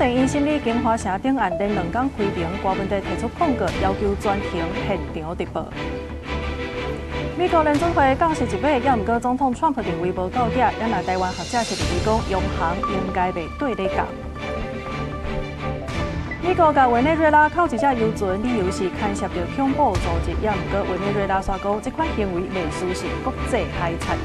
電院審理京華城頂案連兩工開庭，柯文哲提出抗告，要求全程現場直播。美國聯準會降息一碼，也毋過總統川普認為無夠額，也若台灣學者是認為講央行應該袂綴咧降。美國共委內瑞拉扣一隻油船，理由是牽涉著恐怖組織，也毋過委內瑞拉煞講這款行為袂輸是國際海賊。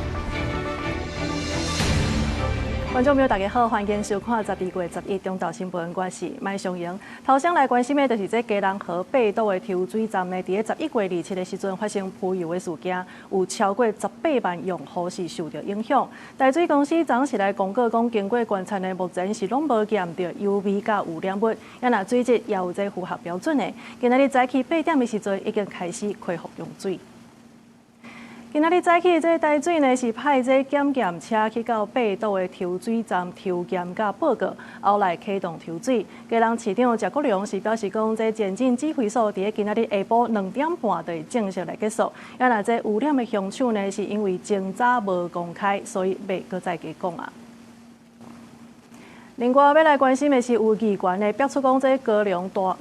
觀眾朋友，大家好，歡迎收看12月11中晝新聞，我是麥尚瑩。頭先來關心的就是這基隆河八堵的抽水站呢，佇咧11月27的時陣發生噴油的事件，有超過18萬用戶是受著影響。台水公司昨是來公告講，經過觀察呢，目前是攏無檢著油味佮污染物，也若水質也有這符合標準的。今仔日早起8點的時陣，已經開始恢復用水。今仔日早起，這台水呢是派這檢驗車去到八堵的抽水站抽檢佮報告，後來啟動抽水。基隆市長謝國樑是表示講，這前進指揮所佇咧今仔日下晡2點半就會正式來結束。也若這污染的兇手呢，是因為偵查無公開，所以袂閣再加講啊。另外，欲來關心的是，有議員呢，表出講，這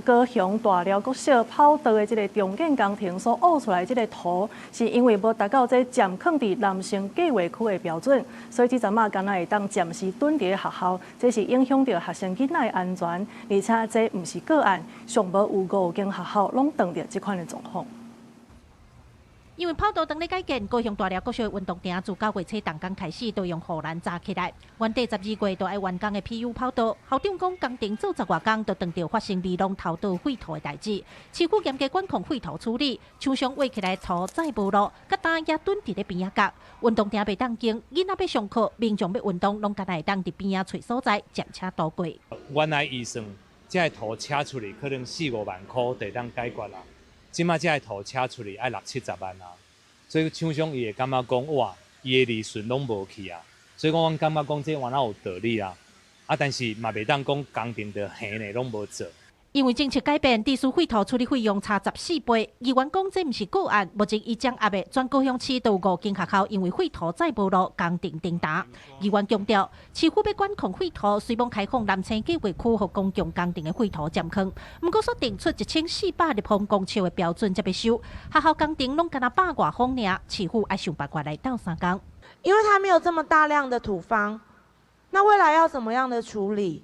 高雄大寮國小跑道的這个重建工程所挖出來這个土，是因為無達到這暫囥佇男生計畫區的標準，所以這陣仔敢若會當暫時囤佇咧學校，這是影響著學生囡仔的安全，而且這毋是個案，上無有五間學校攏碰著這款的狀況。因為跑道當咧改建，高雄大寮國小運動場自9月初動工開始，都用護欄閘起來。原底12月就愛完工的 PU 跑道，校長講工程做十外工，就碰著發生微量偷倒廢土的代誌。市府嚴格管控廢土處理，廠商挖起來土載無路，佮今也囤佇咧邊仔角。運動場袂當經，囡仔欲上課，民眾欲運動，攏干焦會當佇邊仔揣所在，暫且度過。原來預算，這个土車出去可能四五萬箍就會當解決啦。這擺這个土車出去愛六七十萬啊，所以廠商伊會感覺講哇，伊的利潤攏無去啊，所以講阮感覺講這原來有道理啊，啊但是嘛袂當講工程就還呢攏無做。因為政策改變，地市廢土處理費用差14倍。議員講這毋是個案，目前伊掌握的全高雄市都有五間學校因為廢土載無路，工程停打。議員強調，市府欲管控廢土，雖罔開放南星計劃區予公共工程的廢土佔坑，毋過煞定出1400立方公尺的標準才欲收。學校工程攏干焦百外方爾，市府愛想辦法來鬥相共。因為它沒有這麼大量的土方，那未來要怎麼樣的處理？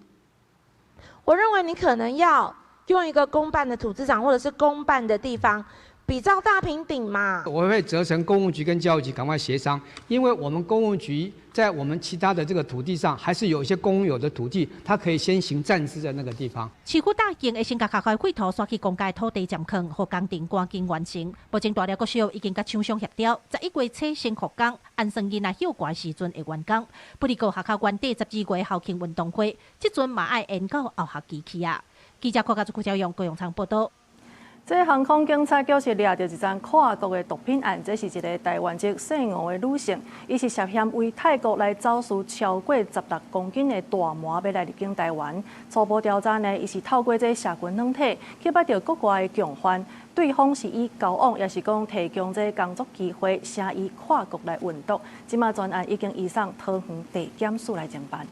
我認為你可能要用一個公辦的土資廠，或者是公辦的地方，比照大平頂嘛。我會責成工務局跟教育局趕快協商，因為我們工務局在我們其他的這個土地上，還是有一些公有的土地，它可以先行暫置在那個地方。市府答應會先共學校廢土徙去公家土地佔坑，予工程趕緊完成。目前大寮國小已經佮廠商協調，11月初先復工，按算囡仔歇寒時陣會完工。不過學校原底12月校慶運動會，這陣嘛愛延到後學期去啊。記者郭家竹、郭昭勇、高永昌報道。這航空警察局是掠著一宗跨國的毒品案，這是一个台灣籍姓吳的女性，伊是涉嫌為泰國來走私超過16公斤的大麻，欲來入境台灣。初步調查呢，伊是透過這社群軟體去捌著國外的共犯，對方是以交往，抑是講提供這工作機會，晟伊跨國來運毒。這馬全案已經移送桃園地檢署來偵辦。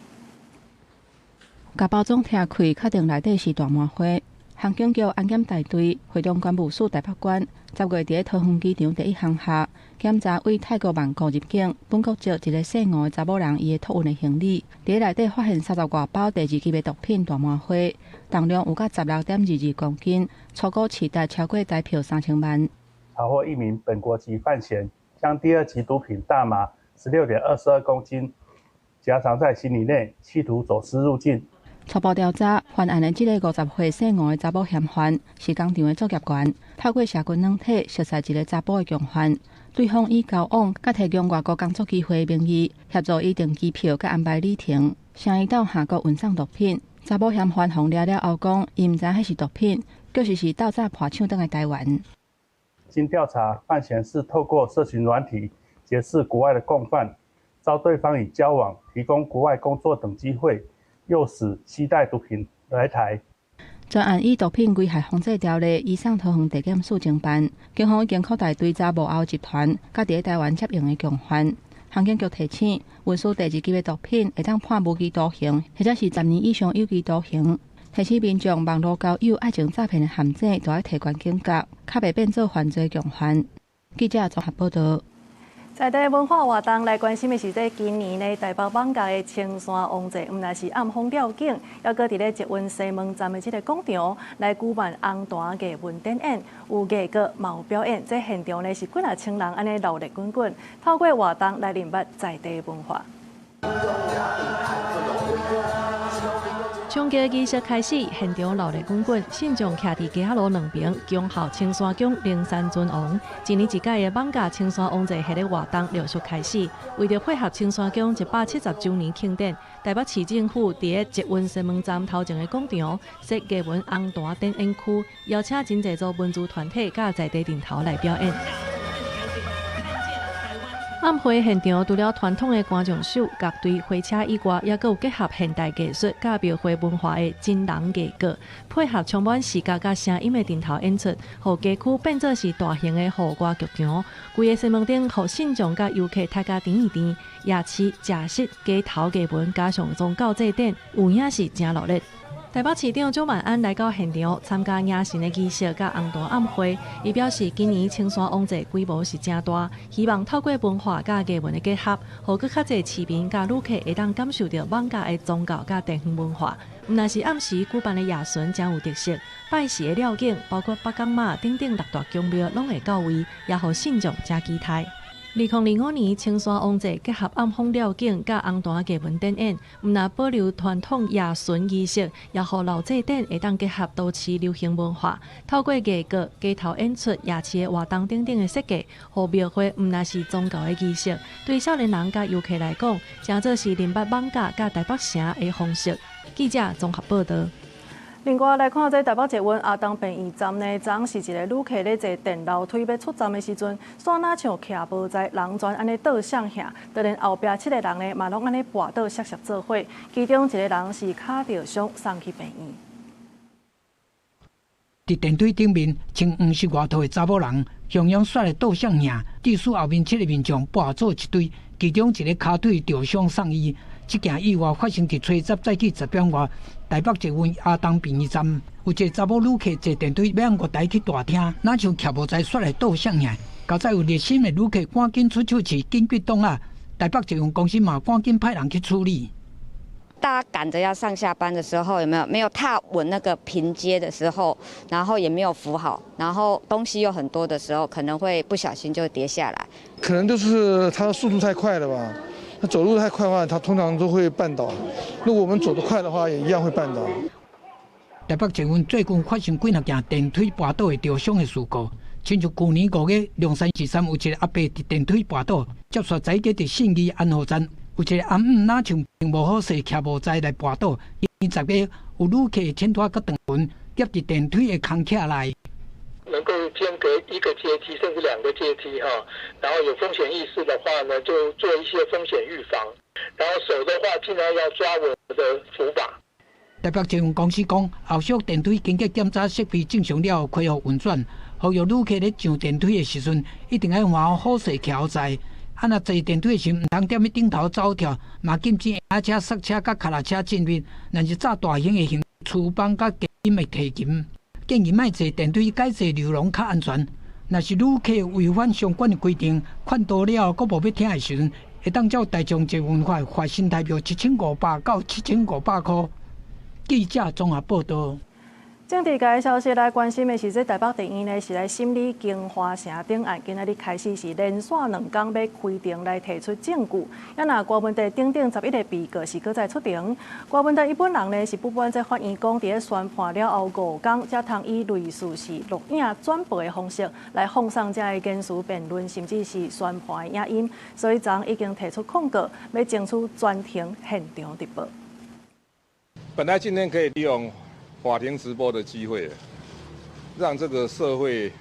共包裝拆開，確定內底是大麻花。航警局安檢大隊會同關務署台北關，10月佇咧桃園機場第一航廈檢查為泰國曼谷入境本國籍一个姓吳的查某人伊的託運的行李，佇咧內底發現三十外包第二級的毒品大麻花，重量有甲16.22公斤，初估市值超過台票3000萬。查獲一名本國籍犯嫌，將第二級毒品大麻16.22公斤夾藏在行李內，企圖走私入境。初步調查，犯案的這个50歲姓吳的查某嫌犯是工廠的作業員，透過社群軟體熟識一个查埔的共犯，對方以交往佮提供外國工作機會的名義，協助伊訂機票佮安排旅程，晟伊到韓國運送毒品。查某嫌犯予掠了後講，伊毋知彼是毒品，確實是鬥早破搶轉來台灣。經調查，犯嫌是透過社群軟體結識國外的共犯，遭對方以交往、提供國外工作等機會，誘使攜帶毒品來台。全案以毒品危害防制條例移送桃園地檢署偵辦，警方已經擴大追查幕後集團，佮佇咧台灣接應的共犯。航警局提醒，運輸第二級的毒品會當判無期徒刑，或者是10年以上有期徒刑。提醒民眾網路交友愛情詐騙的陷阱，著愛提懸警覺，較袂變做犯罪共犯。記者綜合報導。在地文化活動來關心的是，這今年呢台北艋舺的青山王祭，毋但是暗訪吊景，猶閣佇咧捷運西門站的這个廣場來舉辦紅毯藝文展演，有藝閣嘛有表演。這現場呢是幾若千人按呢熱鬧滾滾，透過活動來認捌在地文化。衝擊儀式開始，現場熱鬧滾滾，信眾徛佇街仔路兩邊，恭候青山宮靈山尊王。一年一屆的艋舺青山王祭系列活動陸續開始，為著配合青山宮170週年慶典，台北市政府佇咧捷運西門站頭前的廣場設藝文紅毯展演區，邀請真濟組文藝團體佮在地陣頭來表演。暗會現場除了傳統的歌頌手、樂隊、火車以外，猶閣有結合現代藝術佮廟會文化的真人藝閣，配合充滿視覺佮聲音的陣頭演出，予街區變做是大型的戶外劇場。規个西門町，予信眾佮遊客大家甜一甜，夜市、食食、街頭藝文加上宗教祭典，有影是誠熱鬧。台北市長蔣萬安來到現場參加迎神的儀式佮紅毯暗會，伊表示今年青山王祭規模是誠大，希望透過文化佮藝文的結合，予閣較濟市民佮旅客會當感受著艋舺的宗教佮地方文化。毋但是暗時舉辦的夜巡誠有特色，拜時的料景，包括北港媽等等六大宮廟攏會到位，也予信眾誠期待。2025年青山王祭結合暗訪料景佮紅毯藝文展演，毋但保留傳統夜巡儀式，也予老祭典會當結合都市流行文化，透過藝閣、街頭演出、夜市的活動等等的設計，予廟會毋但是宗教的儀式，對少年人佮遊客來講，誠做是認捌艋舺佮台北城的方式。記者綜合報導。另外來看，這台北捷運阿東病院站呢，昨昏是一个旅客咧坐電樓梯欲出站的時陣，煞若像徛無在人全按呢倒向下，就連後壁七个人呢嘛攏按呢跋倒，摔摔做伙。其中一个人是跤著傷，送去病院。佇電梯頂面穿黃色外套的查某人，雄雄煞來倒向下，致使後面七个民眾跋做一堆，其中一个跤腿著傷送醫。這件意外發生佇初十早起10點外，台北捷運亞東病院站，有一个查某旅客坐電梯欲按月台去大廳，若像徛無在煞來倒向下。佳哉有熱心的旅客趕緊出手持緊急擋仔，台北捷運公司嘛趕緊派人去處理。大家趕着要上下班的時候，有沒有沒有踏穩那個平階的時候，然後也沒有扶好，然後東西又很多的時候，可能會不小心就跌下來。可能就是他的速度太快了吧。他走路太快的話，他通常都會絆倒。如果我們走得快的話，也一樣會絆倒。台北捷運最近發生幾若件電梯跋倒會著傷的事故，親像舊年5月，龍山寺山有一个阿伯佇電梯跋倒，接續早起佇信義安和站，有一个翁母若像無好勢徛無在來跋倒，今10月有旅客穿拖佮長裙夾佇電梯的空隙內。能夠間隔一個階梯甚至兩個階梯哈，然後有風險意識的話呢，就做一些風險預防。然後手的話，盡量要抓穩的扶把。台北捷運公司講，後續電梯經過檢查設備正常了後，恢復運轉。呼籲旅客咧上電梯的時陣，一定愛看好勢徛在。啊，若坐電梯的時，毋通踮咧頂頭走跳，嘛禁止嬰車、剎車佮跤踏車進入。若是紮大型的行廚房佮隔音的提琴。建議莫坐電梯，改坐溜廊較安全。若是旅客違反相關的規定，勸導了後閣無欲聽的時陣，會當照大眾捷運法罰新台幣7500到7500箍。記者綜合報導。政治界消息來關心的是，這台北地院呢是來審理京華城頂案，今仔日開始是連續兩工欲開庭來提出證據。啊，若郭文帝等等11個被告是閣再出庭。郭文帝伊本人呢是不滿這法院講，佇咧宣判了後五工，才通以類似是錄影轉播的方式來放送這个言詞辯論，甚至是宣判的影音，所以昨已經提出控告，欲爭取全程現場直播。本來今天可以利用法庭直播的機會，讓這個社會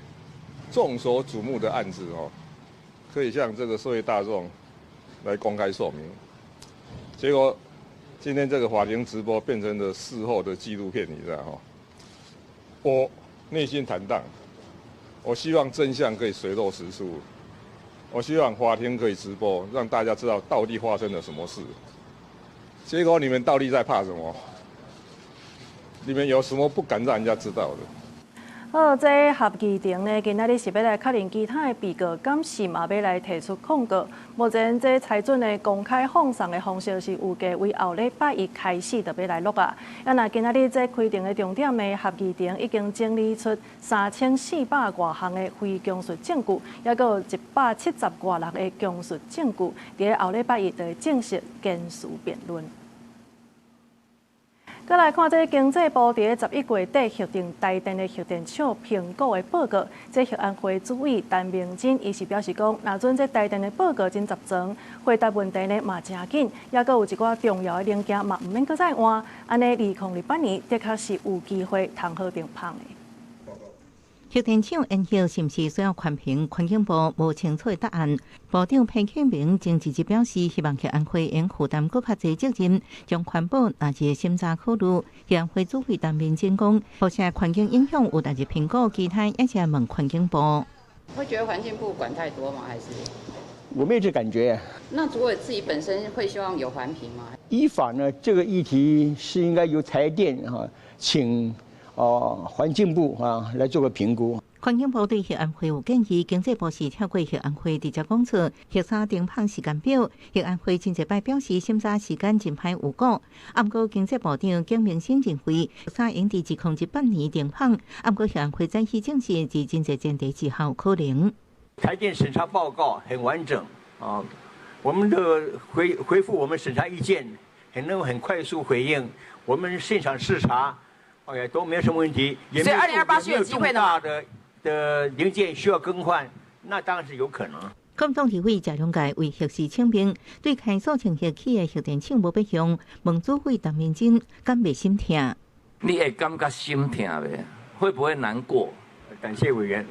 眾所矚目的案子哦，可以向這個社會大眾來公開說明。結果今天這個法庭直播變成了事後的紀錄片，你知道哈？我內心坦蕩，我希望真相可以水落石出，我希望法庭可以直播，讓大家知道到底發生了什麼事。結果你們到底在怕什麼？裡面有什麼不敢讓人家知道的？好，這合議庭呢，今仔日是欲來確認其他的被告，敢是嘛欲來提出控告。目前這裁准的公開放送的方式是預計為後禮拜一開始就欲來錄啊。啊，若今仔日這開庭的重點呢，合議庭已經整理出3400外項的非供述證據，抑閣有170外人的供述證據，佇後禮拜一就會正式言詞辯論。閣來看這个經濟部佇咧11月底核定台電的核電廠評估的報告，這核安會主委陳明真伊是表示講，若准這台電的報告真十全，回答問題呢嘛誠緊，抑閣有一寡重要的零件嘛毋免閣再換，按呢2028年的確是有機會通好停麭的。核電廠延後是毋是需要環評？環境部無清楚的答案。部長彭清明前一日表示，希望核安會應負擔閣較濟責任，將環保納入審查考慮。核安會主委陳明真講，輻射環境影響有納入評估，其他也是問環境部。會覺得環境部管太多嗎？還是？我沒有這感覺。那主委自己本身會希望有環評嗎？依法呢，這個議題是應該由台電哈請。哦，環境部啊來做個評估。環境部對核安會有建議，經濟部是透過核安會直接講出核三停麭時間表。核安會真濟擺表示審查時間真歹預估。毋過經濟部長景明昇認為，核三應佇2018年停麭。毋過核安會早起證實，佇真濟前提之下有可能。台電審查報告很完整啊，我們的回覆我們審查意見，很能很快速回應。我們現場視察。哎，都沒有什麼問題，也沒有2028是有機會的。重大的零件需要更換，那當然是有可能。國民黨立委謝龍介為核四請命，對開訴前核起的核電廠無欲用，問主委陳明真敢袂心疼？你會感覺心疼袂？會不會難過？感謝委員。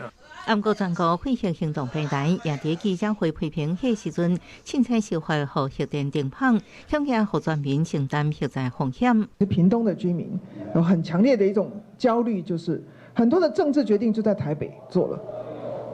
毋過全國廢核行動平台也佇記者會批評，彼時陣凊彩修法予核電停麭，恐驚予全民承擔核災風險。屏東的居民有很強烈的一種焦慮，就是很多的政治決定就在台北做了，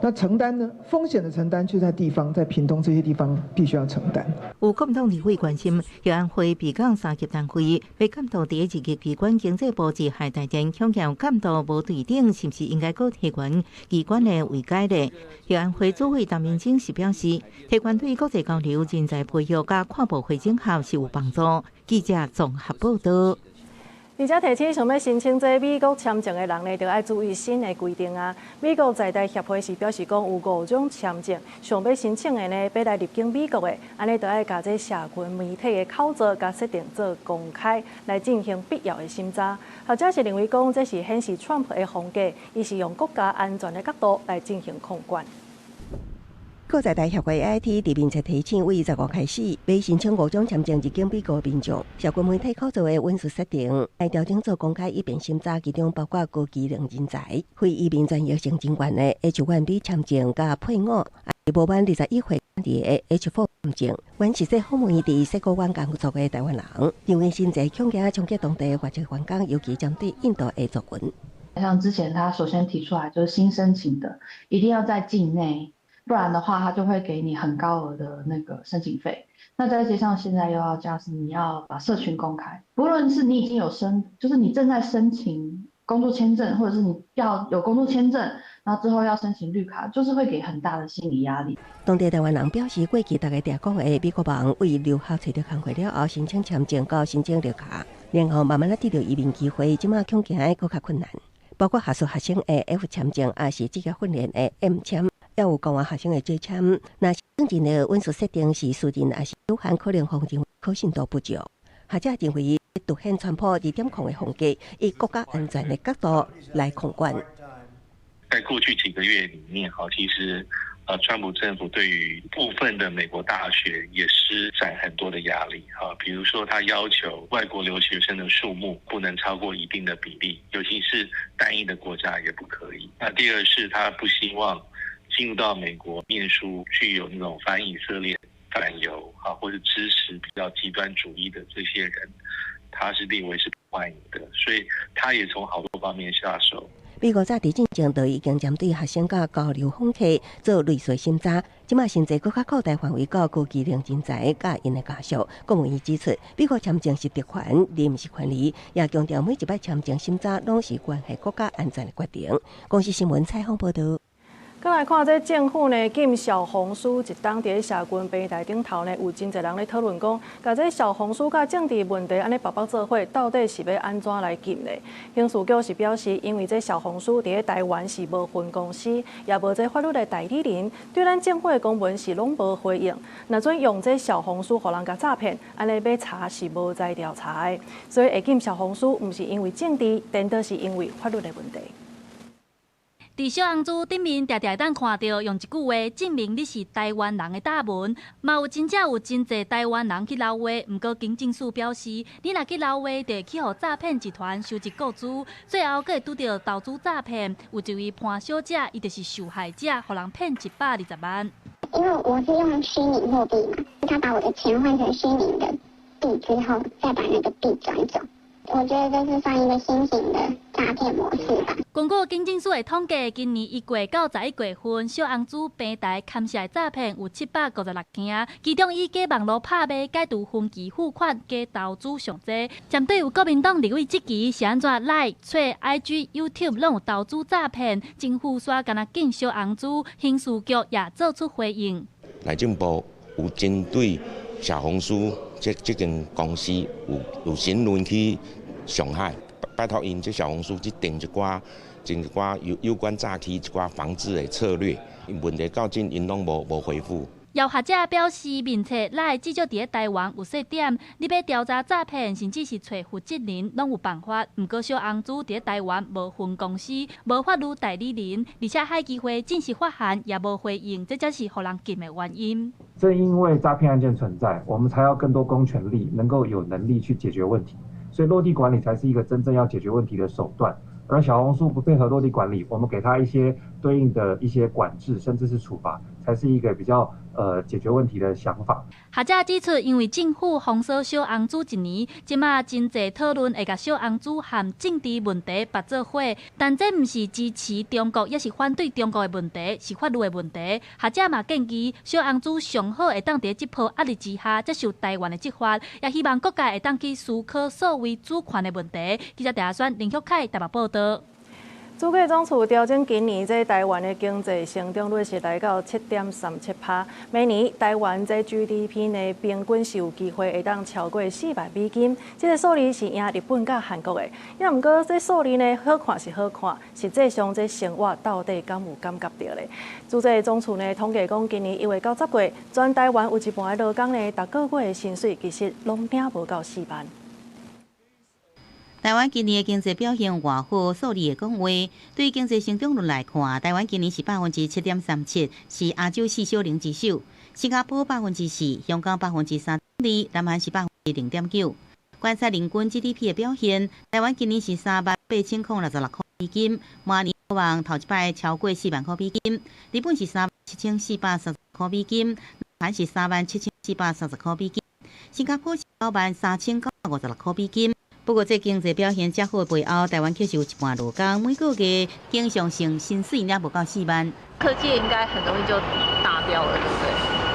那承擔呢？風險的承擔卻在地方，在屏東這些地方必須要承擔。有國民黨立委關心，核安會備講三級單位欲監督佇二級機關經濟部之下台電，恐驚監督無對等，是毋是應該閣提懸機關的位階咧？核安會主委陳明真是表示，提懸對國際交流、人才培育佮跨部會整合是有幫助。記者綜合報道。而且提醒想欲申請這美國簽證的人呢，就愛注意新的規定啊。美國在台協會是表示講，有五種簽證想欲申請的呢，欲來入境美國的，按呢就愛共這社群媒體的口座共設定做公開，來進行必要的審查。學者是認為講，這是顯示川普的風格，伊是用國家安全的角度來進行控管。國在台協會 AIT 佇面冊提醒，為15開始，欲申請五種簽證入境美國民眾，社群媒體口座的隱私設定，愛調整做公開以便審查，其中包括高技能人才、非移民專業性人員的 H1B 簽證佮配偶，無滿21歲的 H4 簽證。阮實際訪問佇矽谷灣工作的台灣人，認為薪資恐驚衝擊當地華籍員工，尤其針對印度的族群。像之前他首先提出來，就是新申請的一定要在境內。不然的話，他就會給你很高額的那個申請費。那再加上現在又要加是你要把社群公開，不論是你已經有申，就是你正在申請工作簽證，或者是你要有工作簽證，然後之後要申請綠卡，就是會給很大的心理壓力。當地台灣人表示，過去逐家定講的美國夢為留學揣著工課了後，申請簽證到申請綠卡，然後慢慢仔得著移民機會，這馬恐驚閣較困難。包括學術學生的 F 簽證，抑是職業訓練的 M 簽。也有公安學生的 J 簽，若是真的隱私設定是私人，抑是有限，可能予認為可信度不足。學者認為，凸顯川普2.0的風格，以國家安全的角度來控管。在過去幾個月裡面，哈，其實，川普政府對於部分的美國大學也施展很多的壓力，哈，比如說他要求外國留學生的數目不能超過一定的比例，尤其是單一的國家也不可以。那第二是他不希望進入到美國念書具有那種反以色列、反猶啊，或者支持比較極端主義的這些人，他是列為是不歡迎的，所以他也從好多方面下手。美國早佇進前就已經針對學生佮交流訪客做類似審查，這馬甚至閣較擴大範圍到高技能人才佮𪜶的家屬。國務院指出，美國簽證是特權，而毋是權利，也強調每一擺簽證審查攏是關係國家安全的決定。公視新聞採訪報導。閣來看這政府呢禁小紅書一冬佇咧社群平台頂頭呢，有真濟人咧討論講，共這小紅書佮政治問題按呢綁綁做伙，到底是欲按怎來禁呢？刑事局是表示，因為這小紅書佇咧台灣是無分公司，也無這法律的代理人，對咱政府的公文是攏無回應。若準用這小紅書予人共詐騙，按呢欲查是無在調查的。所以會禁小紅書，毋是因為政治，顛倒是因為法律的問題。佇小紅書頂面，定定會當看著用一句話證明你是台灣人的貼文，嘛有真正有真濟台灣人去留話。毋過警政署表示，你若去留話，就會去予詐騙集團收集個資，最後閣會拄著投資詐騙。有一位潘小姐，伊就是受害者，予人騙120萬。因為我是用虛擬貨幣嘛，他把我的錢換成虛擬的幣之後，再把那個幣轉走。我覺得這是算一個新型的詐騙模式吧。根據警政署的統計，今年1月到11月份，小紅書平台牽涉的詐騙有756件，其中以假網路拍賣、解除分期付款、假投資上濟。針對有國民黨立委質疑是按怎 LINE、揣 IG、YouTube 攏有投資詐騙，政府煞干焦禁小紅書，刑事局也做出回應。內政部有針對小紅書這間公司有詢問去上海，拜託𪜶這小紅書去定一寡、定一寡有關詐欺一寡防治的策略，問題到今𪜶攏無回覆。有學者表示，面冊 LINE 至少佇咧台灣有設點，你欲調查詐騙，甚至是揣負責人，攏有辦法。毋過小紅書佇咧台灣無分公司，無法律代理人，而且海基會正式發函也無回應，這才是予人禁的原因。正因為詐騙案件存在，我們才要更多公權力，能夠有能力去解決問題。所以落地管理才是一個真正要解決問題的手段。而小紅書不配合落地管理，我們給他一些對應的一些管制，甚至是處罰，才是一個比較解決問題的想法。學者指出，因為政府封鎖小紅書一年，這馬真濟討論會共小紅書和政治問題綁做伙，但這毋是支持中國，抑是反對中國的問題，是法律的問題。學者嘛建議，小紅書上好會當佇這波壓力之下接受台灣的執法，也希望各界會當去思考所謂主權的問題。記者鄭阿選、林旭凱台北報導。主計總處調整今年這台灣的經濟成長率是來到7.37%，明年台灣這 GDP 呢平均是有機會會當超過4萬美金，這個數字是贏日本佮韓國的。也毋過這數字呢好看是好看，實際上這生活到底敢有感覺著咧？主計總處呢統計講，今年1月到10月，全台灣有一半的勞工呢，逐個月的薪水其實攏領無夠4萬。台灣今年的經濟表現偌好，數字會講話。對經濟成長率來看，台灣今年是7.37%，是亞洲四小龍之首。新加坡4%，香港3.2%，南韓是0.9%。觀察人均 GDP 的表現，台灣今年是38,066塊美金，明年有望頭一擺超過4萬塊美金。日本是37,430塊美金，南韓是37,430塊美金，新加坡是93,956塊美金。不過，這經濟表現遮好的背後，台灣確實有一半勞工每個月經常性薪水也無夠4萬。科技應該很容易就達標了，對不對？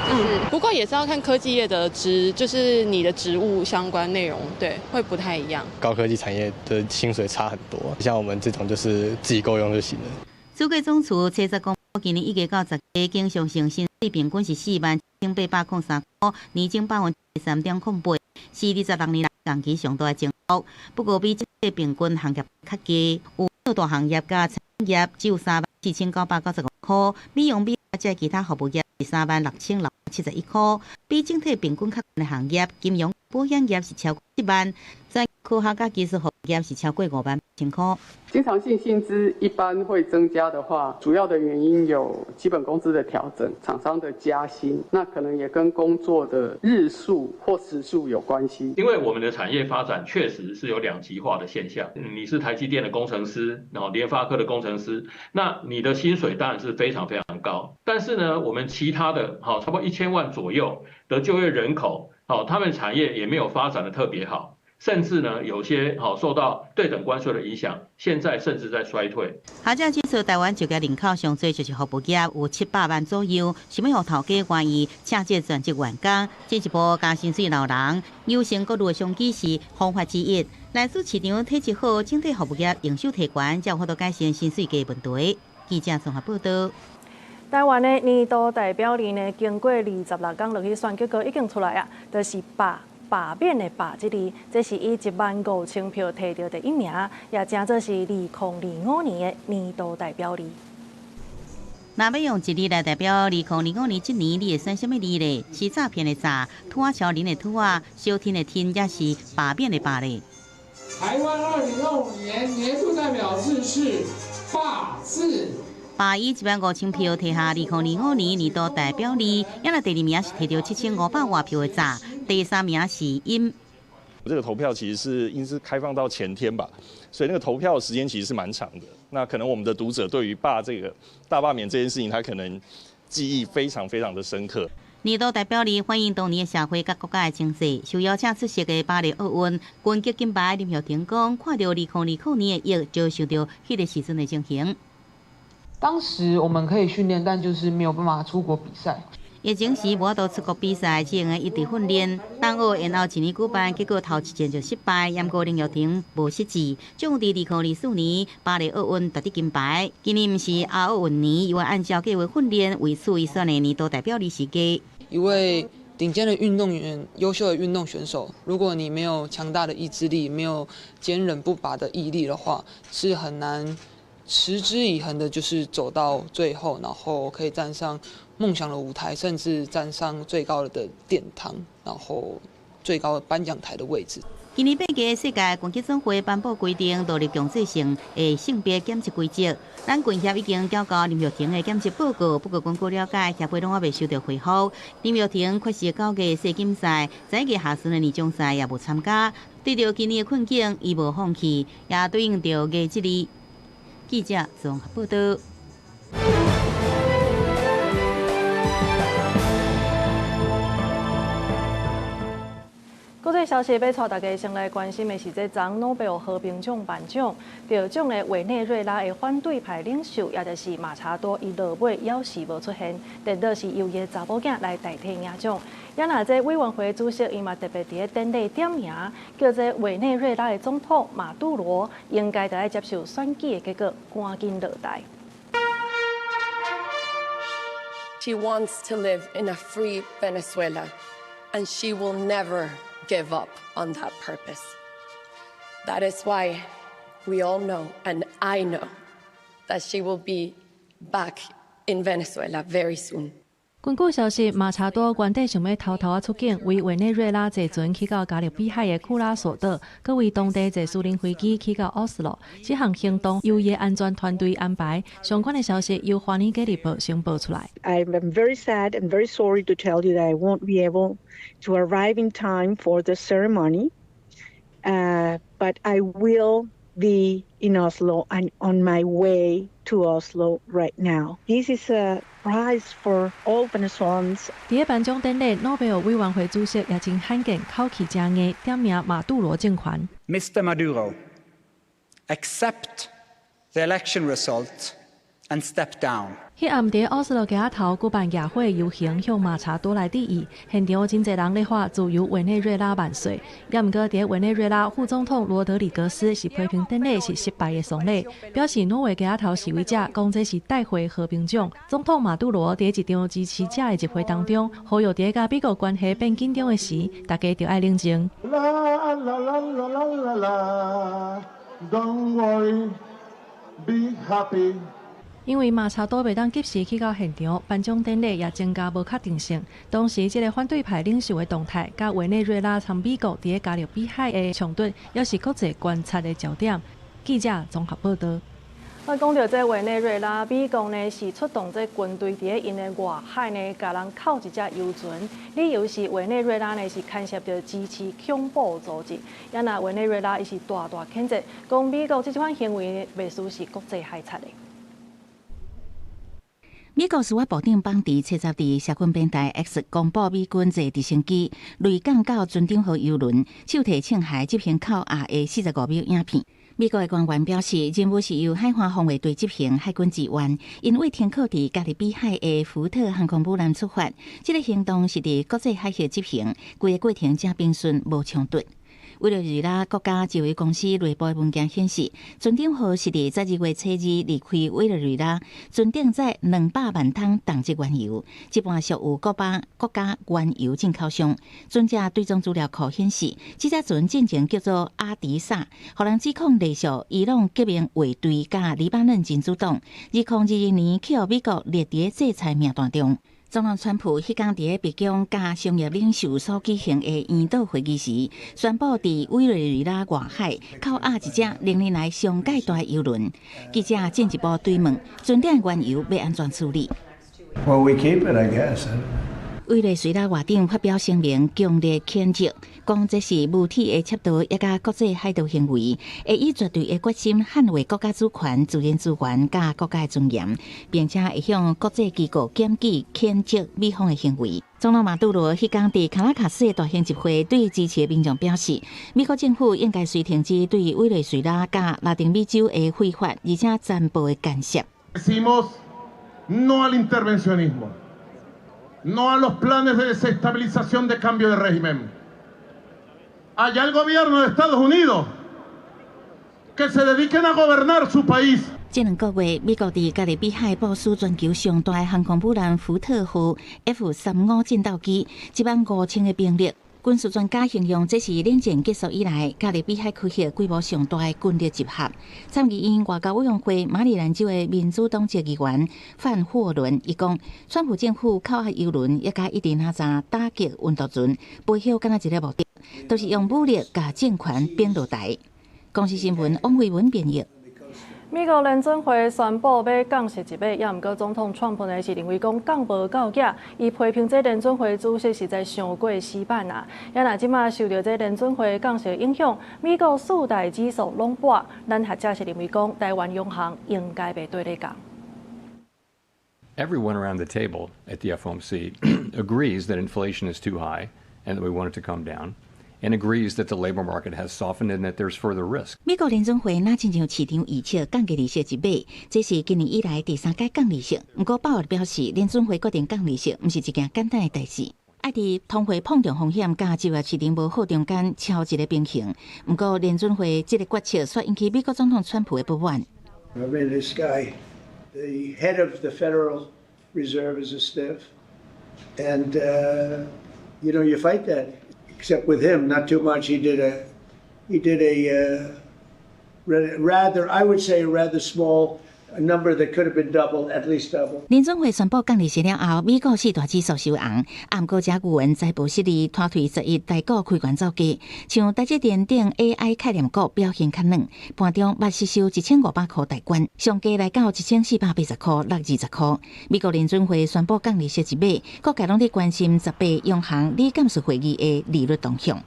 就是，不過也是要看科技業的職，就是你的職務相關內容，對，會不太一樣。高科技產業的薪水差很多，像我們這種就是自己夠用就行了。主計總處測算公布，今年1月到10月，經常性薪水平均是47,803塊，年增3.08%，是26年來同期上大的增幅。不過比整體平均行業較低，有六大行業佮產業只有34,995塊，美容美髮這其他服務業是36,671塊，比整體平均較懸的行業，金融保險業是超過7萬，專科學佮技術服務業是超過5萬8千塊。經常性薪資一般會增加的話，主要的原因有基本工資的調整、廠商的加薪，那可能也跟工作的日數或時數有關係。因為我們的產業發展確實是有兩極化的現象。你是台積電的工程師，然後聯發科的工程師，那你的薪水當然是非常非常高。但是呢，我們其他的，差不多1000萬左右的就業人口，他們產業也沒有發展得特別好。甚至呢，有些好受到對等關稅的影響，現在甚至在衰退。學者指出，台灣就業人口上濟就是服務業，有700萬左右，想欲予頭家願意請這全職員工，進一步加薪水留人，優先考慮的商機是方法之一。來自市場體質好，整體服務業營收提懸，才有法度改善薪水低問題。記者綜合報道。台灣的年度代表字呢，經過26工落去選，結果已經出來啊，就是罷。罷免的罷這字，這是以15000票提著第一名，也成做是2025年的年度代表字。若欲用一字來代表2025年這年，你會選啥物字咧？是詐騙的詐，土仔橋林的土仔，小天的天，抑是罷免的罷咧？台灣2025年年度代表字是罷字。罷以15000票提下2025年年度代表字，也若第二名是提著7500外票的詐，第三名是陰。這個投票其實是應是開放到前天吧，所以那個投票的時間其實是蠻長的。那可能我們的讀者對於罷這個大罷免這件事情，他可能記憶非常非常的深刻。年度代表字反映當年的社會佮國家的情勢，受邀請出席的巴黎奧運拳擊金牌林育廷講，看著2020年的疫，就想著彼個時陣的情形。當時我們可以訓練，但就是沒有辦法出國比賽。疫情時無法度出國比賽，只用得一直訓練。東奧延後一年舉辦，結果頭一戰就失敗。毋過林育廷無失志，終佇2024年巴黎奧運奪得金牌。今年毋是亞奧運年，伊會按照計劃訓練，為此伊選的年度代表字是毅。一位頂尖的運動員、優秀的運動選手，如果你沒有強大的意志力，沒有堅韌不拔的毅力的話，是很難持之以恆的，就是走到最後，然後可以站上夢想的舞台，甚至站上最高的殿堂，然後最高的頒獎台的位置。今年8月，世界拳擊總會頒布規定，導入強制性的性別檢測規則。咱拳協已經繳交林育廷的檢測報告，不過根據了解，協會攏猶未收著回覆。林育廷缺席9月世錦賽，11月下旬的年終賽也無參加。對著今年的困境，伊無放棄，也對應著毅這字。記者綜合報道。國際消息，欲帶大家先來關心的是，這昨諾貝爾和平獎頒獎得獎的委內瑞拉的反對派領袖，也就是馬查多，伊落尾猶是無出現，顛倒是由伊的查某囝來代替領獎。也若這委員會主席伊嘛特別佇咧典禮點名，叫這委內瑞拉的總統馬杜羅應該著愛接受選舉的結果，趕緊落台。 She wants to live in a free Venezuela, and she will never give up on that purpose. That is why we all know, and I know, that she will be back in Venezuela very soon. 根據消息，馬查多原底想欲偷偷仔出境，為委內瑞拉坐船去到加勒比海的庫拉索島，閣為當地坐私人飛機去到奧斯陸。這項行動由伊的安全團隊安排。相關的消息由《華爾街日報》先報出來。 I'm very sad and very sorry to tell you that I won't be able to arrive in time for the ceremony, but I will be in Oslo and on my way to Oslo right now. This is a prize for all Venezuelans. 佇咧頒獎典禮，諾貝爾委員會主席也真罕見，口氣誠硬，點名馬杜羅政權。 Mr. Maduro, accept the election result and step down. 彼暗佇奧斯陸街仔頭舉辦野火遊行，向馬查多來致意。現場真濟人咧喊自由委內瑞拉萬歲。也毋過，佇委內瑞拉副總統羅德里格斯是批評典禮是失敗的喪禮，表示挪威街仔頭示威者講這是帶回和平獎。總統馬杜羅佇一場支持者的集會當中，呼籲佇佮美國關係變緊張的時，大家著愛冷靜。啦啦啦啦啦啦，Don't worry, be happy。因為馬查多袂當及時去到現場，頒獎典禮也增加無確定性。當時，這个反對派領袖的動態，佮委內瑞拉參美國佇咧加勒比海的衝突，猶是國際觀察的焦點。記者綜合報道。我講著這委內瑞拉，美國呢是出動這軍隊佇咧𪜶的外海呢，共人扣一隻油船，理由是委內瑞拉呢是牽涉著支持恐怖組織。也若委內瑞拉伊是大大譴責，講美國這款行為袂輸是國際海賊的。美國司法部長邦迪七十佇社群平台 X 公布美軍坐直升機墜降到船長號油輪，手提槍械執行扣押的45秒影片。美國的官員表示，任務是由海岸防衛隊執行，海軍支援，𪜶為停靠佇加勒比海的福特航空母艦出發。這個行動是佇國際海域執行，規個過程誠平順，無衝突。委內瑞拉國家石油公司內部的文件顯示，船長號是佇12月初2離開委內瑞拉，船頂載200萬桶重質原油，一半屬於古巴國家原油進口商。船隻追蹤資料庫顯示，這隻船進前叫做阿迪薩，予人指控隸屬伊朗革命衛隊佮黎巴嫩真主黨。2022年去予美國列佇制裁名單中。總統川普彼工佇白宮佮商業領袖所舉行的研討會議時，宣布佇委內瑞拉外海扣押一隻歷年來上蓋大的油輪。記者進一步追問，船頂原油欲按怎處理？Well, we keep it, I guess. 委內瑞拉外長發表聲明，強烈譴責，講這是無恥的竊盜，抑佮國際海盜行為，會以絕對的決心捍衛國家主權、自然資源佮國家的尊嚴，並且會向國際機構檢舉譴責美方的行為。總統馬杜羅彼工佇卡拉卡斯的大型集會，對支持的民眾表示，美國政府應該隨停止對委內瑞拉佮拉丁美洲的非法而且殘暴的干涉。 Decimos no al intervencionismo. No a los planes de desestabilización de cambio de régimen. Allá el gobierno de Estados Unidos que se dediquen a gobernar su país. 這兩個月，美國佇加勒比海部署全球上大的航空母艦福特號 F-35戰鬥機，15,000個兵力。軍事專家形容這是冷戰結束以來加勒比海區域規模上大的軍力集合。參議院外交委員會馬里蘭州的民主黨籍議員范霍倫伊講，川普政府扣押油輪，抑佮一直哪早打擊運毒船，背後敢若一个目的，就是用武力共政權變落台。公視新聞王慧文編譯。美國聯準會宣布欲降息一碼，也毋過總統川普呢是認為講降無夠額，伊批評這聯準會主席實在傷過死板啊！也若這馬受著這聯準會降息影響，美國四大指數攏跌，咱學者是認為講台灣央行應該袂綴咧降。 Everyone around the table at the FOMC agrees that inflation is too high and that we want it to come down, and agrees that the labor market has softened and that there's further risk. 美國聯準會若親像市場預測降低利息一碼，這是今年以來第三擺降利息。毋過鮑爾表示，聯準會決定降利息，毋是一件簡單的代誌，愛佇通貨膨脹風險佮就業市場無好中間敲一個平衡。毋過聯準會這个決策，煞引起美國總統川普的不滿。 I mean, this guy, the head of the Federal Reserve is a stiff, and you fight that. Except with him, not too much. He did a rather, I would say, a rather small number that could have been double, at least double. 聯準會宣布降利息了後，美國四大指數收紅，毋過這牛雲財報失利，拖退11台股開懸走低。像台積電等 AI 概念股表現較軟，盤中捌失守1500箍大關，上低來到1480箍落20箍。美國聯準會宣布降利息一碼，各界攏佇關心18央行理監事會議的利率動向。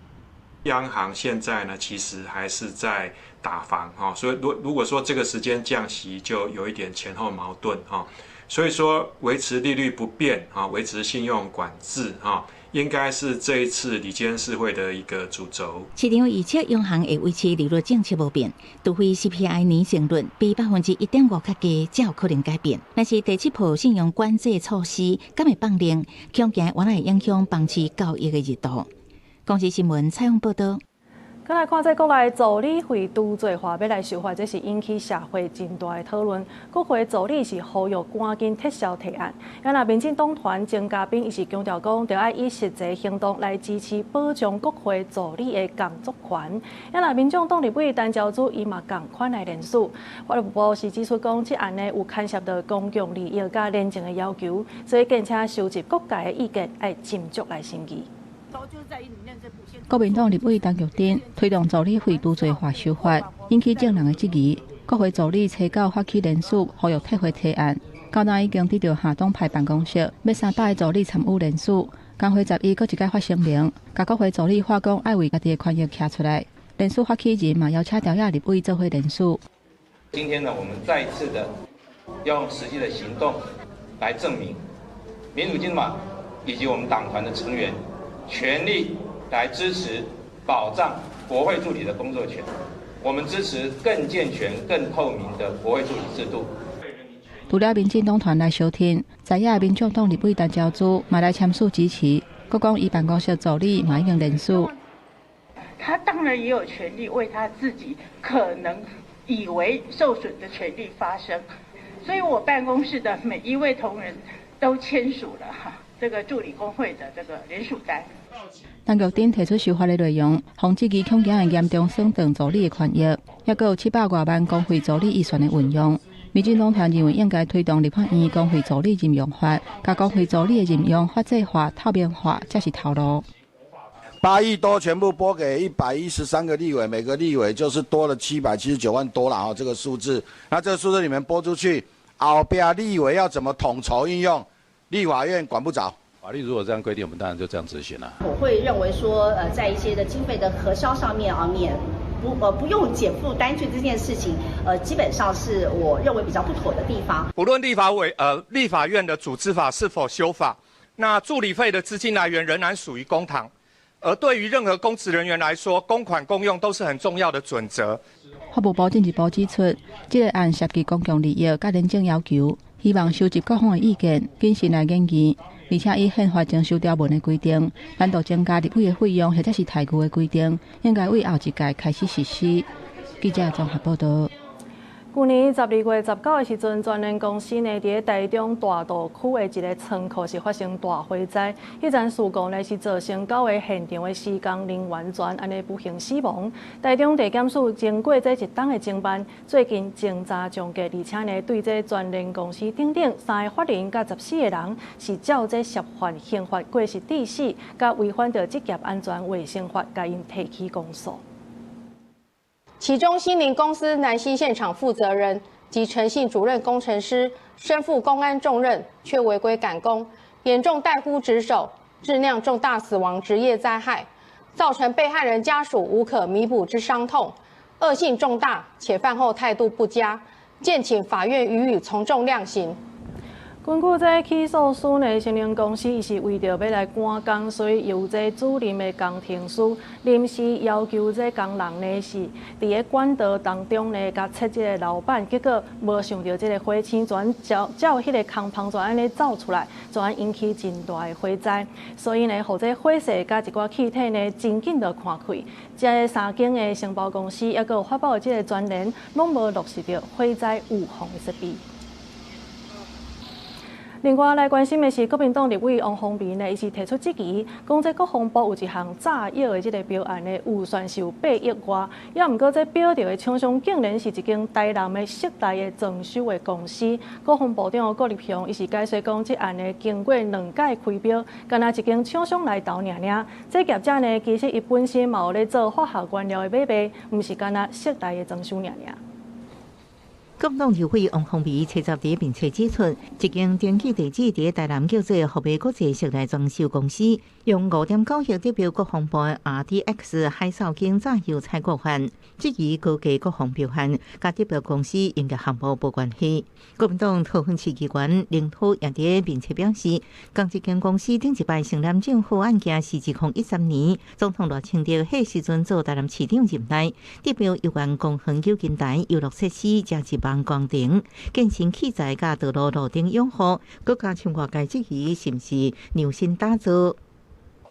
央行現在呢，其實還是在打房哈，所以如果說這個時間降息，就有一點前後矛盾哈，所以說維持利率不變啊，維持信用管制哈，應該是這一次理監事會的一個主軸。市場預測央行會維持利率政策無變，除非 CPI 年增率比1.5%較低，才有可能改變。但是第七波信用管制措施敢會放冗，恐驚原來會影響房市交易的熱度。公視新聞採訪報導。閣來看這國內助理費除罪化欲來修法，這是引起社會真大的討論。國會助理是呼籲趕緊撤銷提案。啊若民進黨團鍾嘉賓伊是強調講，著愛以實際行動來支持保障國會助理的工作權。啊若民眾黨立委陳朝珠伊嘛仝款來聯署。法務部是指出講，這案呢有牽涉到公共利益佮廉政的要求，所以敬請收集各界的意見，愛斟酌來審議。國民黨立委陳菊貞推動助理費除罪化修法，引起眾人的質疑。國會助理初九發起聯署，呼籲撤回提案。到今已經得著下黨派辦公室，欲300个助理參與聯署。江輝十一閣一擺發聲明，共國會助理話講愛為家己的權益徛出來。聯署發起人嘛邀請朝野立委做伙聯署。今天呢，我們再一次的用實際的行動來證明，民主進步黨以及我們黨團的成員全力來支持保障國會助理的工作權。我們支持更健全、更透明的國會助理制度。除了民進黨團來相挺，在野民眾黨立委陳昭姿嘛來簽署支持，閣講伊辦公室助理嘛已經聯署。他當然也有權利為他自己可能以為受損的權利發聲，所以我辦公室的每一位同仁都簽署了哈這個助理工會的這個聯署單。陳菊珍提出修法的內容，防止疑恐驚會嚴重損斷助理的權益，抑閣有700外萬公費助理預算的運用。民進黨團認為應該推動立法院公費助理任用法，共公費助理的任用法制化、透明化，才是頭路。8億多全部撥給113個立委，每個立委就是多了779萬多了啊！這個數字，那這個數字裡面撥出去，後壁立委要怎麼統籌運用，立法院管不着。法律如果這樣規定，我們當然就這樣執行了。我會認為說，在一些的經費的核銷上面啊，免不不用檢附單據這件事情，基本上是我認為比較不妥的地方。不論立法院的組織法是否修法，那助理費的資金來源仍然屬於公帑。而對於任何公職人員來說，公款公用都是很重要的準則。法務部進一步指出，這個案涉及公共利益佮廉政要求，希望收集各方的意見，謹慎來研議，而且以憲法增修條文的規定，單獨增加立委的費用或者是待遇的規定，應該為後一屆開始實施。記者綜合報道。舊年12月19的時陣，全聯公司呢，佇咧台中大肚區的一個倉庫是發生大火災。彼陣事故呢是造成九个現場的施工人員全按呢不幸死亡。台中地檢署經過這一冬的偵辦，最近偵查終結，而且呢對這全聯公司等等三个法人佮14個人是照這涉犯刑法過失致死，佮違反著職業安全衛生法，共𪜶提起公訴。其中，新林公司南溪現場負責人及陳姓主任工程師身負工安重任，卻違規趕工，嚴重怠忽職守，致釀重大死亡職業災害，造成被害人家屬無可彌補之傷痛，惡性重大，且犯後態度不佳，建請法院予以從重量刑。根據這起訴書呢，新寧公司伊是為著欲來趕工，所以由這主任的工程師臨時要求這工人呢是佇咧管道當中呢，共切這個樓板，結果無想著這個火星全照照彼個空縫全按呢走出來，全引起真大的火災。所以呢，予這火勢佮一寡氣體呢，真緊就散開。這三間的承包公司，抑閣有發包的這個專聯，攏無落實著火災預防的設備。另外來關心的是，國民黨立委王鴻薇呢，伊是提出質疑，講這國防部有一項炸藥的這個標案呢，預算是有8億外，抑毋過這標著的廠商竟然是一間台南的室內的裝修的公司。國防部長郭立雄伊是解釋講，這案呢經過兩屆開標，干焦一間廠商來投爾爾。這業者呢，其實伊本身嘛有咧做化學原料的買賣，毋是干焦室內的裝修爾爾。國民黨立委王鴻薇七十佇面冊指出，一間登記地址佇台南叫做福美國際室內裝修公司，用5.9億得標國防部的 RDX 海掃間炸藥採購案，質疑高價國防標案，佮得標公司營業項目無關係。國民黨桃園市議員林濤也佇面冊表示，仝一間公司頂一擺承攬政府案件是2013年，總統賴清德彼時陣做台南市長任內，得標有關公園九金台遊樂設施加一網工程、健身器材佮道路路頂養護，閣加深外界質疑是毋是量身打造。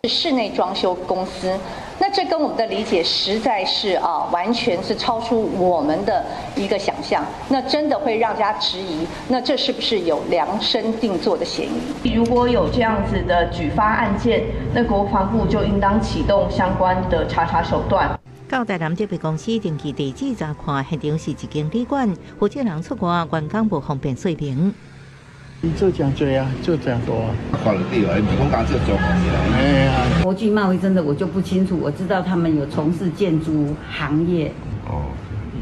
室內裝修公司，那這跟我們的理解實在是啊，完全是超出我們的一個想象。那真的會讓大家質疑，那這是不是有量身定做的嫌疑？如果有這樣子的舉發案件，那國防部就應當啟動相關的查查手段。到台南這筆公司登記地址查看，現場是一間旅館，負責人出外，員工無方便說明。伊做誠濟啊，做誠大啊。看得對啊，伊毋是講干焦做工的。哎呀，國際貿易真的我就不清楚，我知道他們有從事建築行業。哦。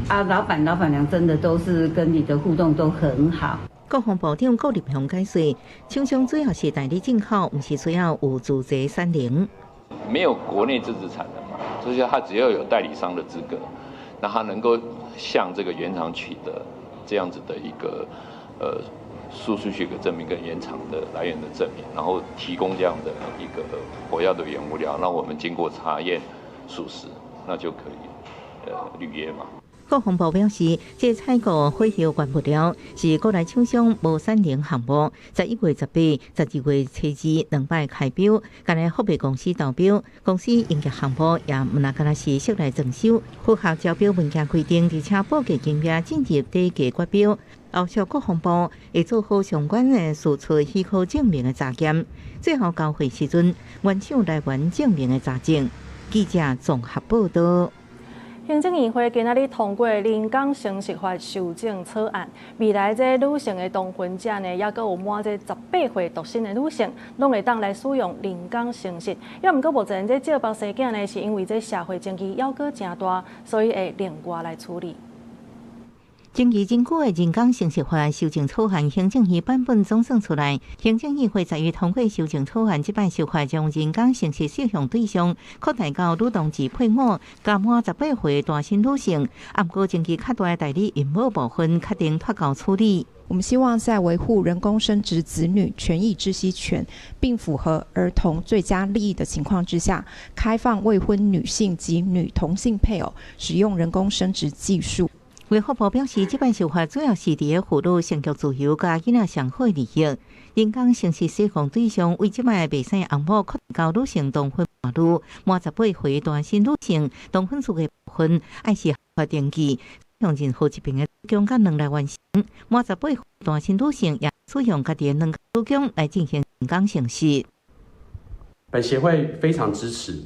啊，老闆、老闆娘真的都是跟你的互動都很好。國防部長郭立雄解釋，廠商主要是代理進口，毋是需要有自製產能。沒有國內自製產能嘛，所以他只要有代理商的資格，那他能夠向這個原廠取得這樣子的一個輸出許可證明跟原廠的來源的證明，然後提供這樣的一個火藥的原物料，那我們經過查驗屬實，那就可以履約嘛。國防部表示，這採購火藥原物料是國內廠商無產能項目，11月18、12月初二兩擺開標，干焦福美公司投標，公司營業項目也毋但干焦是室內裝修，符合招標文件規定，而且報價金額進入底價決標。後續國防部會做好相關的輸出許可證明的查驗，最後交貨時陣，原廠來源證明的查證。記者綜合報道。行政院會今仔日通過人工生殖法修正草案，未來這女性的同婚者呢，抑閣有滿這18歲獨身的女性，攏會當來使用人工生殖。抑毋過目前這借腹生囝呢，是因為這社會爭議猶閣誠大，所以會另外來處理。爭議真久的人工生殖法修正草案，行政院版本總算出來。行政院會在於通過修正草案，這擺修法將人工生殖適用對象擴大到女同志配偶、佮滿18歲單身女性。啊，毋過爭議較大的代理孕母部分，確定脫鈎處理。我們希望在維護人工生殖子女權益知悉權，並符合兒童最佳利益的情況之下，開放未婚女性及女同性配偶使用人工生殖技術。衛福部表示，這擺修法主要是佇咧婦女生育自由佮囡仔上好利益。人工生殖適用對象為這擺袂使翁某擴大到女性同婚伴侶、滿18歲單身女性同婚資格部分，愛是合法登記，用任何一邊的子宮佮卵來完成。滿18歲單身女性也使用家己的卵子宮來進行人工生殖。本協會非常支持。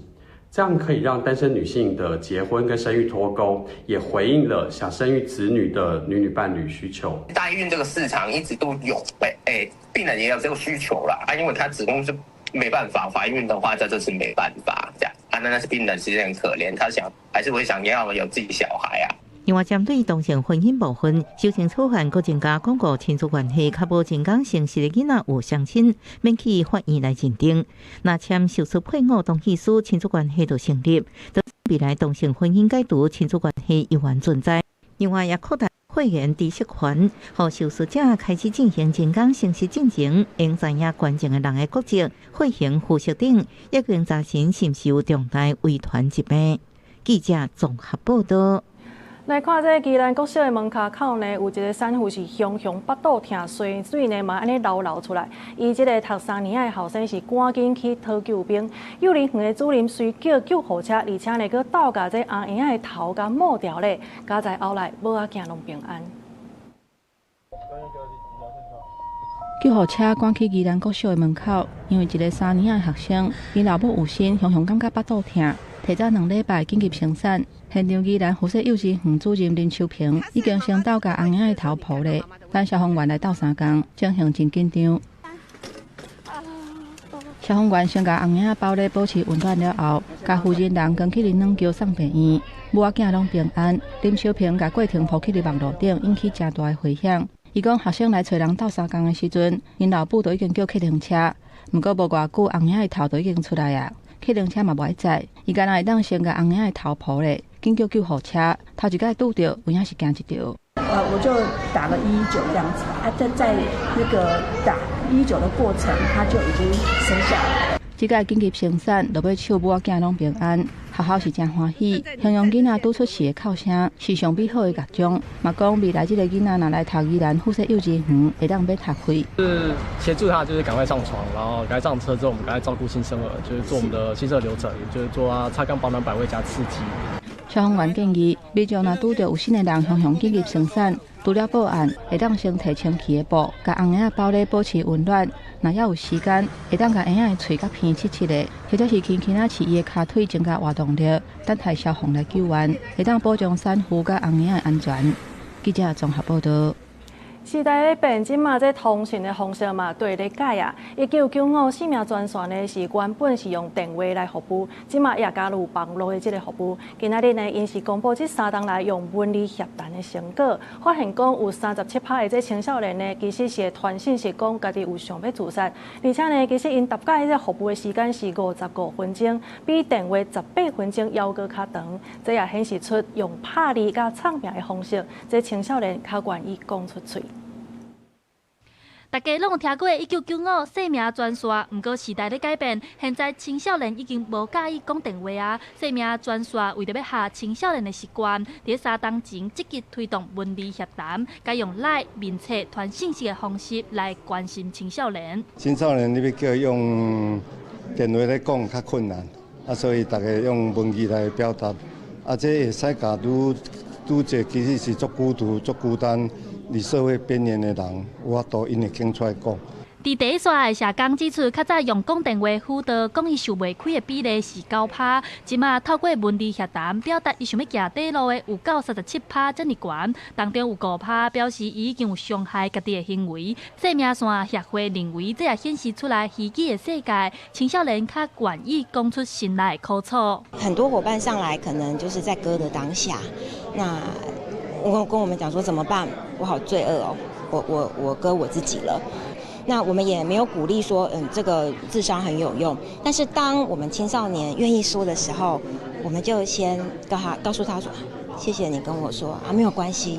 這樣可以讓單身女性的結婚跟生育脫鈎，也回應了想生育子女的女女伴侶需求。代孕這個市場一直都有，病人也有這個需求啦。啊，因為她子宮是沒辦法懷孕的話，這就是沒辦法這樣。啊，那是病人其實很可憐，他想還是會想要有自己小孩啊。另外，針對同性婚姻部分，修正草案閣增加鞏固親子關係，較無人工生殖的囡仔有雙親，免去法院來認定。若簽手術配偶同意書，親子關係就成立。未來同性婚姻解除，親子關係猶原存在。另外，也擴大會員知識權，予受術者開始進行人工生殖進前，應知影捐贈的人的國籍、血型、膚色等，已經查詢是毋是有重大遺傳疾病。記者綜合報道。來看這個宜蘭國小的門跤口呢，有一個產婦是雄雄腹肚疼，水水呢嘛按呢流流出來。伊這個讀三年的後生是趕緊去討救兵，幼兒園的主任隨叫救護車，而且呢，閣鬥共這紅嬰仔的頭共抹掉咧。佳哉後來母仔囝攏平安。救護車趕去宜蘭國小的門口，因為一個三年的學生，𪜶老母有身，雄雄感覺腹肚疼。提早2禮拜緊急生產，現場宜蘭附設幼稚園主任林秋平已經先鬥共紅嬰仔的頭抱咧，等消防員來鬥相共，情形真緊張。消防員先共紅嬰仔包咧保持溫暖了後，共負責人扛去恁軟轎送病院，母仔囝攏平安。林秋平共過程鋪去佇網路頂，引起誠大的迴響。伊講學生來揣人鬥相共的時陣，𪜶老母就已經叫客停車，毋過無偌久，紅嬰仔的頭就已經出來啊。客停車嘛無愛載，伊敢若會當先共紅嬰仔的頭抱咧，緊叫救護車，頭一擺拄著，有影是驚一著。我就打了119這樣子，啊，在那個打119的過程，他就已經生下來。這擺緊急生產，落尾手母仔囝攏平安，學校是誠歡喜，形容囡仔拄出世的哭聲是上美好的樂章。嘛講未來這個囡仔若來讀宜蘭附設幼稚園，會當免學費。就是協助他，就是趕快上床，然後趕快上車之後，我們趕快照顧新生兒，就是做我們的新生兒流程，就是做啊擦乾保暖擺位加刺激。消防員建議，民眾若拄著有身的人雄雄緊急生產，除了報案，會當先提清氣的布，共紅嬰仔包咧保持溫暖。若猶有時間，會當共嬰仔的喙佮鼻拭拭咧，或者是輕輕仔拭伊的跤腿，增加活動力，等待消防來救援，會當保障產婦佮紅嬰仔的安全。記者綜合報道。時代咧變，這馬這通訊的方式嘛綴咧改啊。1995生命專線呢是原本是用電話來服務，這馬也加入網路的這個服務。今仔日呢，𪜶是公布這3冬來用文字協談的成果，發現講有37%的這青少年呢，其實是會傳訊息講家己有想欲自殺，而且呢，其實𪜶逐擺這個服務的時間是55分鐘，比電話18分鐘猶閣較長。這也顯示出用拍字佮唱名的方式，這青少年較願意講出喙。大家攏有聽過1995姓名專線，毋過時代咧改變，現在青少年已經無佮意講電話啊。姓名專線為著欲下青少年的習慣，佇3冬前積極推動文字協談，改用 LINE 面冊傳信息的方式來關心青少年。青少年你欲叫伊用電話來講較困難，啊，所以大家用文字來表達，啊，這會使共愈愈濟其實是足孤獨、足孤單。佇社會邊緣的人，有法度𪜶會肯出來講。佇第一線的社工指出，較早用講電話輔導，講伊想袂開的比例是9%，這馬透過文字協談表達伊想欲行短路的有夠37%遮爾懸，當中有5%表示伊已經有傷害家己的行為。生命線協會認為，這也顯示出來虛擬的世界，青少年較願意講出心內的苦楚。很多夥伴上來，可能就是在割的當下，那我跟我們講說怎麼辦？我好罪惡哦，我割我自己了。那我們也沒有鼓勵說，這個自傷很有用。但是當我們青少年願意說的時候，我們就先告訴他說，謝謝你跟我說啊，沒有關係，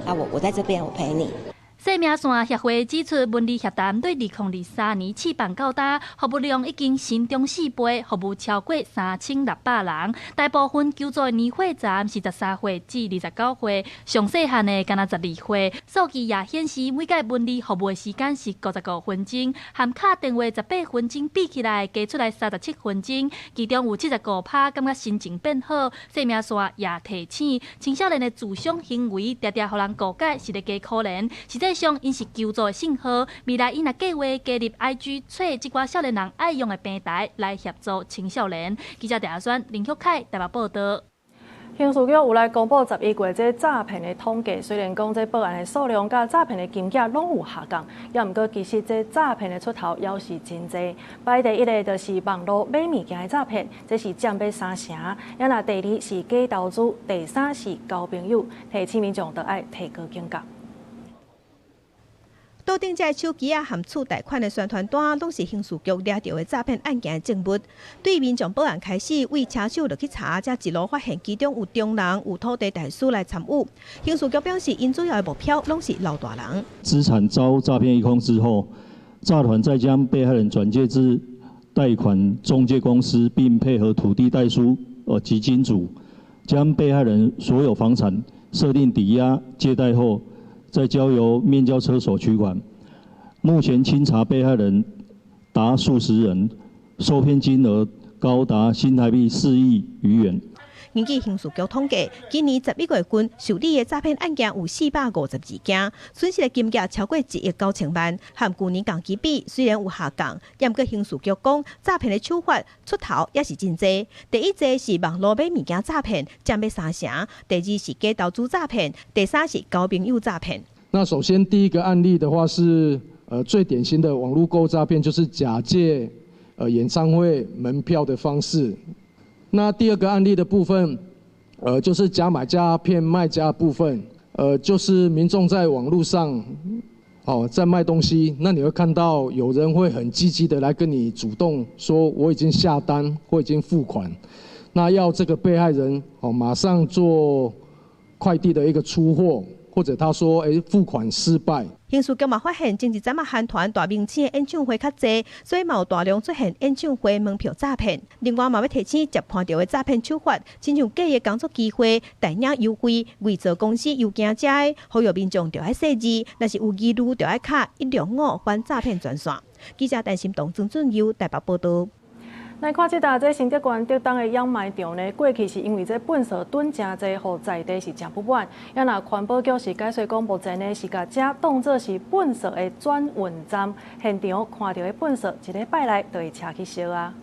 啊，我在這邊，我陪你。生命線協會指出，文字協談對2023年試辦到今，服務量已經成長4倍，服務超過3600人。大部分求助的年歲層是13歲至29歲，上細漢的干焦12歲。數據也顯示，每擺文字服務的時間是55分鐘，和敲電話18分鐘比起來，加出來37分鐘。其中有75%感覺心情變好。生命線也提醒，青少年的自傷行為，常常予人誤解是咧假可憐，實際上𪜶是求助的信號。未來𪜶若計劃加入 IG，揣這寡少年人愛用的平台來協助青少年。記者鄭阿宣、林旭凱台北報導。刑事局有來公布11月這詐騙的統計，雖然講這報案的數量佮詐騙的金額攏有下降，也毋過其實這詐騙的出頭猶是真濟。排第一个就是網路買物件的詐騙，這是佔欲3成；啊若第二是假投資，第三是交朋友，提醒民眾著愛提高警覺。桌頂這手機仔和厝貸款的宣傳單，攏是刑事局掠著的詐騙案件的證物。對民眾報案開始，對車手落去查，才一路發現其中有中人、有土地代書來參與。刑事局表示，𪜶主要的目標攏是老大人。資產遭詐騙一空之後，詐團再將被害人轉介至貸款中介公司，並配合土地代書及金主，將被害人所有房產設定抵押借貸後，再交由面交車所取款。目前清查被害人達數十人，受騙金額高達新台幣4億餘元。根據刑事局統計，今年11月份受理的詐騙案件有452件，損失的金額超過1億9000萬。和舊年同期比，雖然有下降，毋過刑事局講，詐騙的手法出頭也是真濟。第一濟是網路買物件詐騙，佔欲3成；第二是假投資詐騙；第三是交朋友詐騙。那首先第一個案例的話是，最典型的網路購物詐騙，就是假借演唱會門票的方式。那第二個案例的部分，就是假買家騙賣家的部分，就是民眾在網路上，哦，在賣東西，那你會看到有人會很積極的來跟你主動說我已經下單或已經付款，那要這個被害人哦馬上做快遞的一個出貨，或者他說付款失敗。刑事局嘛發現，前一陣仔韓團大明星的演唱會較濟，所以嘛有大量出現演唱會門票詐騙。另外嘛欲提醒，接看著的詐騙手法，親像假的工作機會、代領優惠、偽造公司郵件遮的，呼籲民眾著愛細膩，若是有疑慮，著愛敲105反詐騙專線。記者陳心彤、曾俊佑台北報導。來看這搭，這新竹縣竹東的掩埋場呢，過去是因為這糞埽囤誠濟，予在地是誠不滿。啊若環保局是解釋講，目前呢是共這當做是糞埽的轉運站，現場看著的糞埽，一禮拜內就會車去燒啊。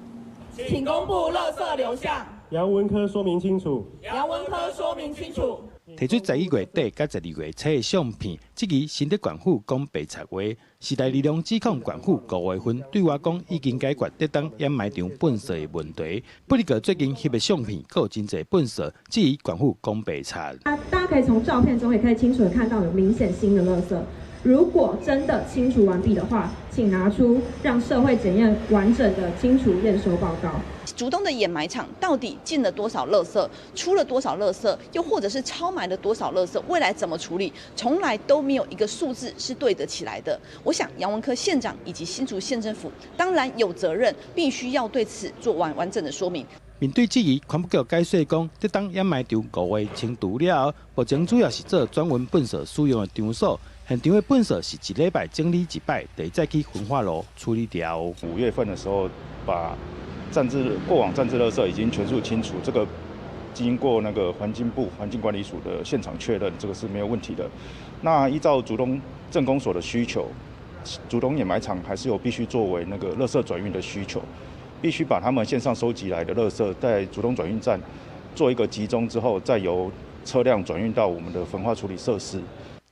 請公布垃圾流向。楊文科說明清楚。楊文科說明清楚。提出11月底佮12月初的相片，質疑新竹縣府講白賊話。時代力量指控縣府五月份對外講已經解決竹東掩埋場糞埽的問題，不過最近翕的相片，閣有真濟糞埽，質疑縣府講白賊。大家可以從照片中也可以清楚的看到有明顯新的垃圾。如果真的清除完畢的話，請拿出讓社會檢驗完整的清除驗收報告。竹東的掩埋場到底進了多少垃圾，出了多少垃圾，又或者是超埋了多少垃圾？未來怎麼處理，從來都沒有一個數字是對得起來的。我想楊文科縣長以及新竹縣政府當然有責任，必須要對此做完完整的說明。面對質疑，環保局解釋講，竹東掩埋場5月清除了後，目前主要是做轉運糞埽使用的場所。現場的糞埽是一禮拜整理一擺，得再去焚化爐處理掉。5月份的時候，把過往暫置垃圾已經全數清除，這個經過那個環境部環境管理署的現場確認，這個是沒有問題的。那依照竹東鎮公所的需求，竹東掩埋場還是有必須作為那個垃圾轉運的需求。必須把他們線上收集來的垃圾，在竹東轉運站做一個集中之後，再由車輛轉運到我們的焚化處理設施。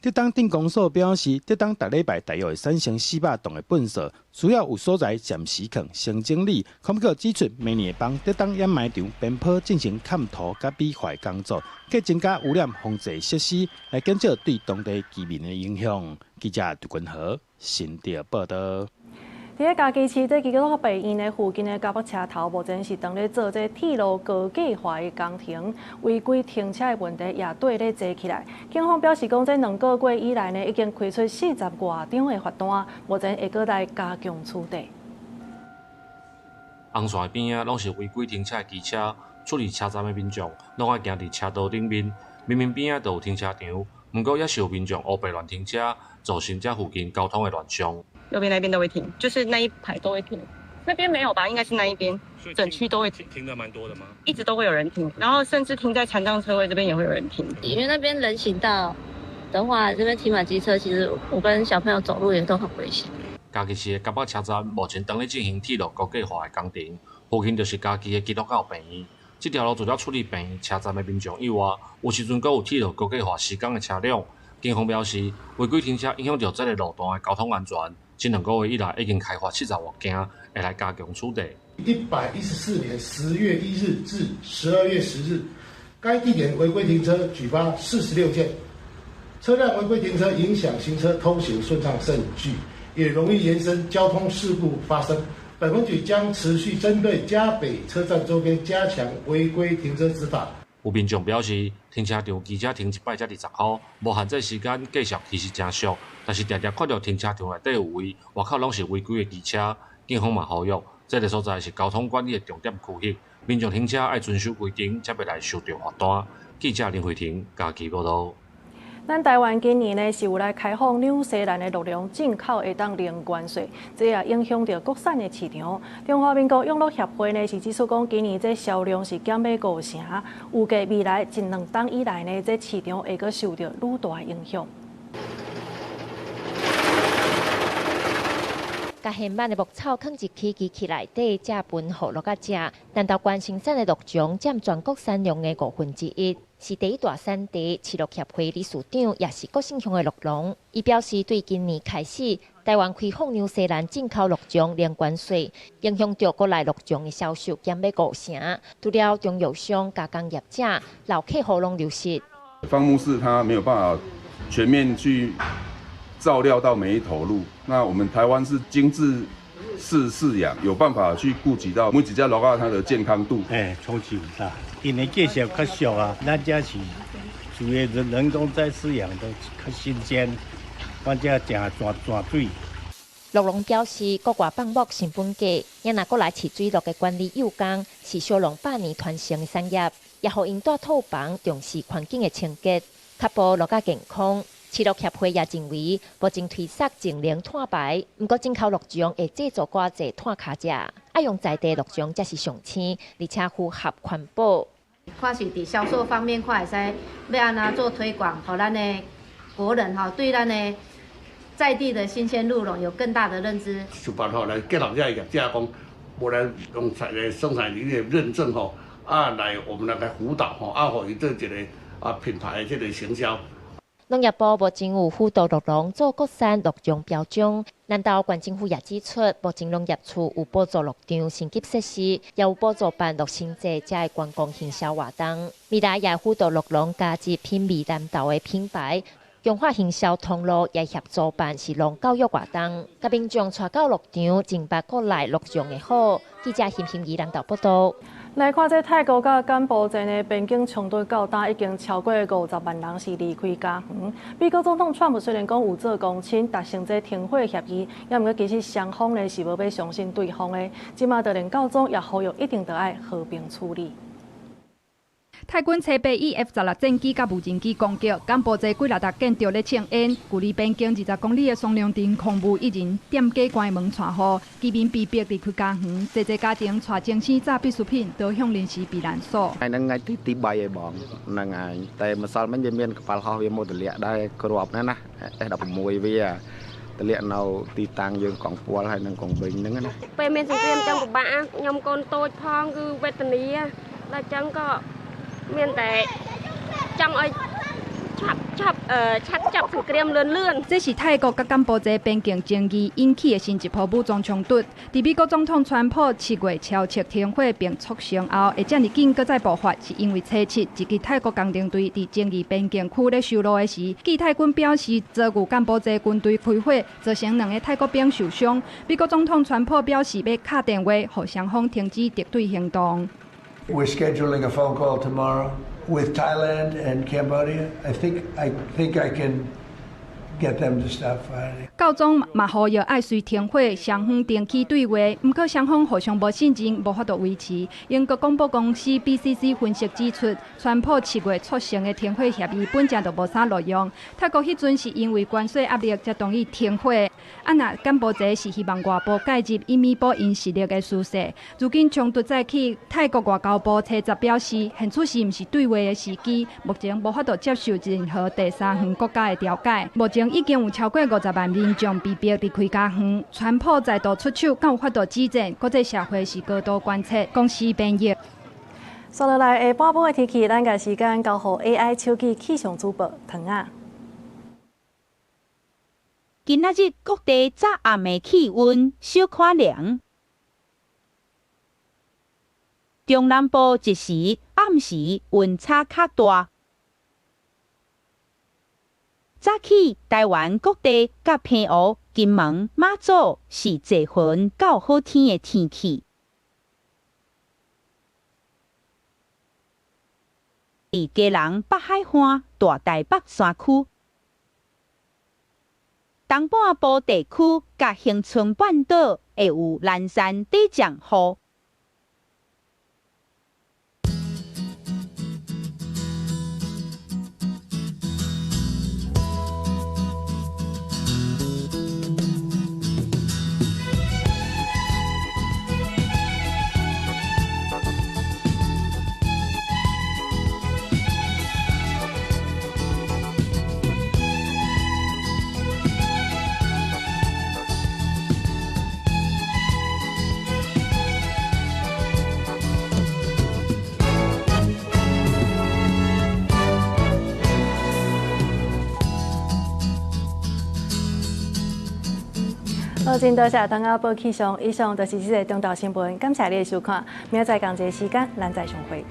竹東鎮公所表示，竹東逐禮拜大約會產生400噸的糞埽，需要有所在暫時囥先整理。環保局指出，明年會幫竹東掩埋場邊坡進行崁塗佮美化工作，計增加污染防治設施，來減少對當地居民的影響。記者杜君和新竹報道。佇咧嘉義市這基督教病院的附近的嘉北車頭，目前是當咧做這鐵路高架化的工程，違規停車的問題也綴咧濟起來。警方表示講，這2個月以來呢，已經開出40外張的罰單，目前會閣來加強處理。紅線邊仔攏是違規停車的機車，出入車站的民眾攏愛行佇車道頂面，明明邊仔就有停車場，毋過也是有民眾烏白亂停車，造成這附近交通的亂象。右邊那邊都會停，就是那一排都會停。那邊沒有吧？應該是那一邊，整區都會停。停得蠻多的嗎？一直都會有人停，然後甚至停在殘障車位這邊也會有人停。因為那邊人行道的話，這邊停滿機車，其實我跟小朋友走路也都很危險。嘉義市的嘉北車站目前當咧進行鐵路高架化的工程，附近就是嘉義的基督教病院。這條路除了處理病院車站的民眾以外，有時陣閣有鐵路高架化施工的車輛。警方表示，違規停車影響著這個路段的交通安全。這2個月以來，已經開罰70外件，會來加強處理。114年10月1日至12月10日，該地點違規停車舉發46件，車輛違規停車影響行車通行順暢甚巨，也容易延伸交通事故發生。本分局將持續針對嘉北車站周邊加強違規停車執法。有民眾表示，停車場機車停一擺才20箍，無限制時間，價數其實誠俗。但是常常看著停車場內底有位，外口攏是違規的機車。警方嘛呼籲，這個所在是交通管理的重點區域，民眾停車愛遵守規定，才袂來受著罰單。記者林慧婷嘉義報導。咱台灣今年呢是有來開放紐西蘭的鹿茸進口會當零關稅，這也影響著國產的市場。中華民國養鹿協會呢是指出講，今年這銷量是減欲5成，預計未來一兩冬以來呢，這市場會閣受著愈大影響。共現挽的牧草囥入去機器內底，才分予鹿仔食。南投縣生產的鹿茸佔全國產量的1/5，是第一大產地。飼鹿協會理事長也是郭姓鄉的鹿農，伊表示，對今年開始，台灣開放紐西蘭進口鹿茸零關稅，影響著國內鹿茸的銷售減欲5成。除了中藥商、加工業者、老客戶攏流失。放牧式它沒有辦法全面去照料到每一頭鹿，那我們台灣是精緻式飼養，有辦法去顧及到每一隻鹿仔它的健康度。欸，衝擊很大，因為價錢較俗啊，咱這是屬於人工在飼養的，較新鮮，反正誠泉泉水。鹿農表示，國外放牧成本低，也若國內飼水鹿的管理有工，是小農百年傳承的產業，也予𪜶蹛套房重視環境的清潔，確保鹿仔健康。飼鹿協會也認為，目前推捒淨零碳排，毋過進口鹿茸會製造偌濟碳跤跡，愛用在地鹿茸才是上鮮，而且符合環保。看是佇銷售方面，看會使欲按怎做推廣，予咱的國人吼對咱的在地的新鮮鹿茸有更大的認知。想辦法來結合這個業者，講無來用產生產力的認證吼，啊來我們來輔導吼，啊，予伊做一個啊品牌的這個行銷。農業部目前有輔導鹿農做國產鹿茸標章，南投縣政府也指出，目前農業處有補助鹿場升級設施，也有補助辦鹿神節這个觀光行銷活動。未來也輔導鹿農加入品味南投的品牌，強化行銷通路，也協助辦食農教育活動，共民眾帶到農場，認捌國內鹿茸的好。記者欣欣怡南投報導。來看這泰國佮柬埔寨的邊境衝突到今已經超過50萬人是離開家園。美國總統川普雖然講有做公親達成這停火協議，也毋過其實雙方呢是無欲相信對方的。這馬就連教宗也呼籲一定著愛和平處理。泰軍初八以 F-16戰機佮無人機攻擊柬埔寨幾若棟建築咧衝煙，距離邊境20公里的雙龍鎮空無一人，店家關門帶雨，居民被迫離開家園，濟濟家庭帶精生炸必需品，逃向臨時避難所。 ថ្ងៃហ្នឹងថ្ងៃទីទី3ឯបងហ្នឹងហើយតែម្សិលមិញវាមានកប៉ាល់ហោះវាមកទម្លាក់ដែរគ្រាប់ណាណា S16 វាទម្លាក់នៅទីតាំងយើងកងពាល់ហើយនឹងកងវិញហ្នឹងណា ពេលមានសង្គ្រាមចឹងពិបាកខ្ញុំកូនតូចផងគឺវេទនាដល់ចឹងក៏មានតែចង់ឲ្យឆាប់ឆាប់ឆាប់ចាប់សង្គ្រាមលឿនលឿន 這是泰國佮柬埔寨邊境爭議引起的新一波武裝衝突。佇美國總統川普7月敲擊停火並促成後，會遮爾緊閣再爆發，是因為初七一支泰國工程隊佇爭議邊境區咧修路的時，據泰軍表示遭遇柬埔寨軍隊開火，造成兩个泰國兵受傷。美國總統川普表示欲敲電話，予雙方停止敵對行動。 We're scheduling a phone call tomorrow with Thailand and Cambodia. I think I can get them to stop fighting. 教宗嘛呼籲愛隨停火，雙方重啟對話，毋過雙方互相無信任，無法度維持。英國廣播公司 BBC 分析指出，川普7月促成的停火協議本正就無啥路用。泰國彼陣是因為關稅壓力才同意停火。啊，若柬埔寨是希望外部介入，以彌補𪜶實力的趨勢。如今衝突再起，泰國外交部初十表示，現此時毋是對話的時機，目前無法度接受任何第三方國家的調解。目前已經有超過50萬民眾被迫離開家園。川普再度出手，敢有法度止戰？國際社會是高度關切。公視編譯。紲落來下半晡的天氣，咱共時間交予 AI 手機氣象主播唐仔。今仔日各地早暗的氣溫小可涼，中南部一時暗時溫差較大。早起台灣各地佮澎湖、金門、馬祖是濟雲到好天的天氣。佇基隆北海岸、大台北山區、東半部地區佮恆春半島會有南山底降雨。好，真多謝唐仔報氣象，以上就是這個中晝新聞，感謝你的收看，明仔載仝一个時間，咱再相會。